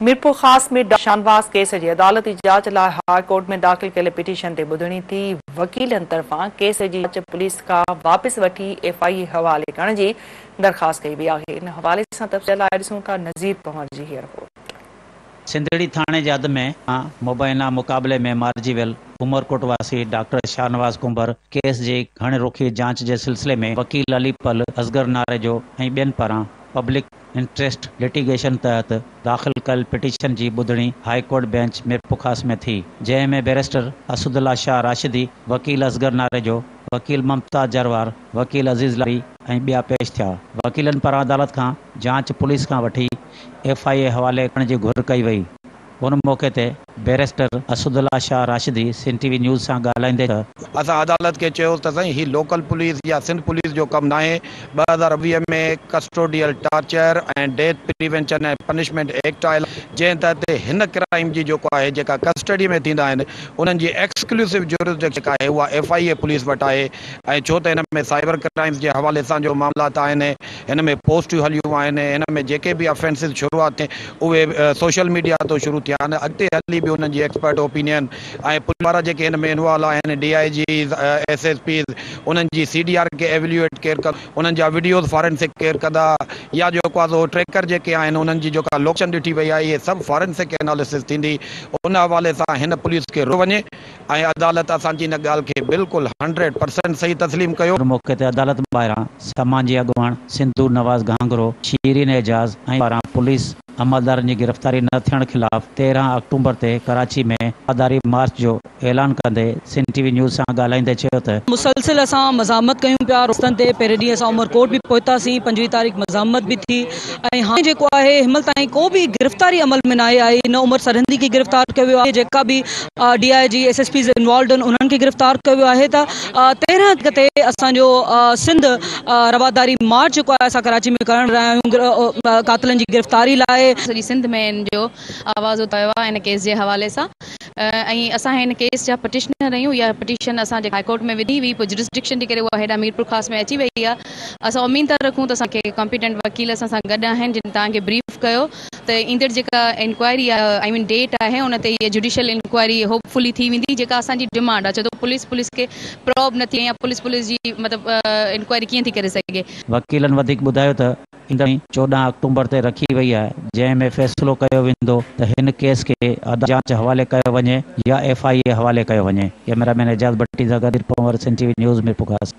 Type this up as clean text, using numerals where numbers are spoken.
Mirpurkhas ۾ doctor Shahnawaz case جي عدالتي جاچ لاء هاء ڪورٽ ۾ داخل ڪيل پٽيشن تي ٻڌڻي ٿي، وڪيلن طرفان ڪيس جي جاچ پوليس کان واپس وٺي ايف I اي حوالي ڪرڻ جي درخواست ڪئي وئي آهي، ان حوالي سان تفصيل لاء ڏسون ٿا نذير پنهور جي هيء رپورٽ. سنڌڙي ٿاڻي جي حد ۾ مبينا مقابلي ۾ مارجي ويل عمرڪوٽ واسي ڊاڪٽر شاهنواز ڪنڀر ڪيس جي گهڻ رخي جاچ جي سلسلي ۾ وڪيل علي پلهه، اصغر ناريجو ۽ ٻين پاران پبلڪ انٽريسٽ لٽيگيشن تحت داخل ڪيل پٽيشن جي ٻڌڻي هاء ڪورٽ بينچ ميرپورخاص ۾ ٿي، جنهن ۾ بئريسٽر اسدالله شاهه راشدي، وڪيل اصغر ناريجو، وڪيل ممتاز جروار، وڪيل عزيز لاري ۽ ٻيا پيش ٿيا. وڪيلن پاران عدالت کان جاچ پوليس کان وٺي ايف I اي حوالي ڪرڻ جي گهر ڪئي وئي. ان موقعي تي barrister Asadullah Shah Rashdi Sindh T V news سان ڳالهائيندي ته. اسان عدالت کي چيو ته سائين هي لوڪل پوليس يا سنڌ پوليس جو ڪم ناهي، 2020 ۾ custodial torture ۽ death prevention ۽ punishment act آيل جنهن تحت هن ڪرائيم جي جيڪو آهي جيڪا ڪسٽڊي ۾ ٿيندا آهن انهن جي ايڪسڪلوسو جورسڊڪشن جيڪا آهي اها ايف I A police وٽ آهي ۽ ڇو ته هن ۾ سائبر ڪرائيمز جي حوالي سان جو معاملات آهن هن ۾ پوسٽون هليون آهن هن ۾ جيڪي به افينسز شروعات اهي سوشل ميڊيا تون شروع ٿيا آهن اڳتي هلي به انهن جي ايڪسپرٽ اوپينين ۽ پوليس وارا جيڪي هن ۾ انوالو آهن D I Gs S S Ps انهن جي سي ڊي آر کي ايوليوئيٽ ڪير ڪندو انهن جا وڊيوز فارينسڪ ڪير ڪندا يا جيڪو آهي سو ٽريڪر جيڪي آهن انهن جي جيڪا لوڪيشن ڏٺي وئي آهي اهي سڀ فارينسڪ اينالسز ٿيندي ان حوالي سان هن پوليس کي روڪيو وڃي ۽ عدالت اسان جي ان ڳالهه کي بلڪل هنڊريڊ پرسنٽ صحيح تسليم ڪيو. ان موقعي تي عدالت ٻاهران سماجي اڳواڻ سنڌو نواز گهانگهرو، شيرين اعجاز ۽ پاران پوليس عملدارن جي گرفتاري نه ٿيڻ خلاف 13 آڪٽومبر تي ڪراچي ۾ آڌاري مارچ جو اعلان ڪندي سنڌ ٽي وي نيوز سان ڳالهائيندي چيو ته. مسلسل اسان مزاحمت ڪيون پيا رستن تي پهرين ڏينهن اسان عمرڪوٽ به پهتاسين 25 تاريخ مزاحمت به ٿي ۽ هاڻي جيڪو آهي هن مهل تائين ڪو به گرفتاري عمل ۾ ناهي آئي نه عمر سرهندي کي گرفتار ڪيو ويو آهي جيڪا به D I G S S Ps involved آهن انهن کي گرفتار ڪيو ويو آهي ته 13 تي اسان جو سنڌ رواداري مارچ جيڪو آهي اسان ڪراچي ۾ ڪرڻ رهيا آهيون قاتلن جي گرفتاري لاء. سڄي سنڌ ۾ ان جو آواز اٿايو آهي ان ڪيس جي حوالي سان ۽ اسان هن ڪيس جا پٽيشنر آهيون اها پٽيشن اسان جي هاء ڪورٽ ۾ وڌي هئي پوء جرسڊڪشن جي ڪري اها هيڏانهن ميرپورخاص ۾ اچي وئي آهي اسان اميد ٿا رکون ته اسان کي ڪمپيٽنٽ وڪيل اسان سان گڏ آهن جن توهان کي بريف ڪيو ته ايندڙ جيڪا انڪوائري آء مين ڊيٽ آهي ان تي هيء جڊيشل انڪوائري هوپ فلي ٿي ويندي جيڪا اسان جي ڊمانڊ آهي ڇو ته پوليس پوليس کي پروب نه ٿي يا پوليس پوليس جي مطلب انڪوائري ڪيئن ٿي ڪري سگهي. وڪيلن وڌيڪ ٻڌايو ته ايندڙ 14 آڪٽومبر تي رکي وئي آهي جنهن ۾ فيصلو ڪيو ويندو ته هن ڪيس کي عدالتي جاچ حوالي ڪيو وڃي يا ايف I اي حوالي ڪيو وڃي. ڪئميرا مين اعجاز ڀٽي سان گڏ Panhwar Sindh T V news Mirpurkhas.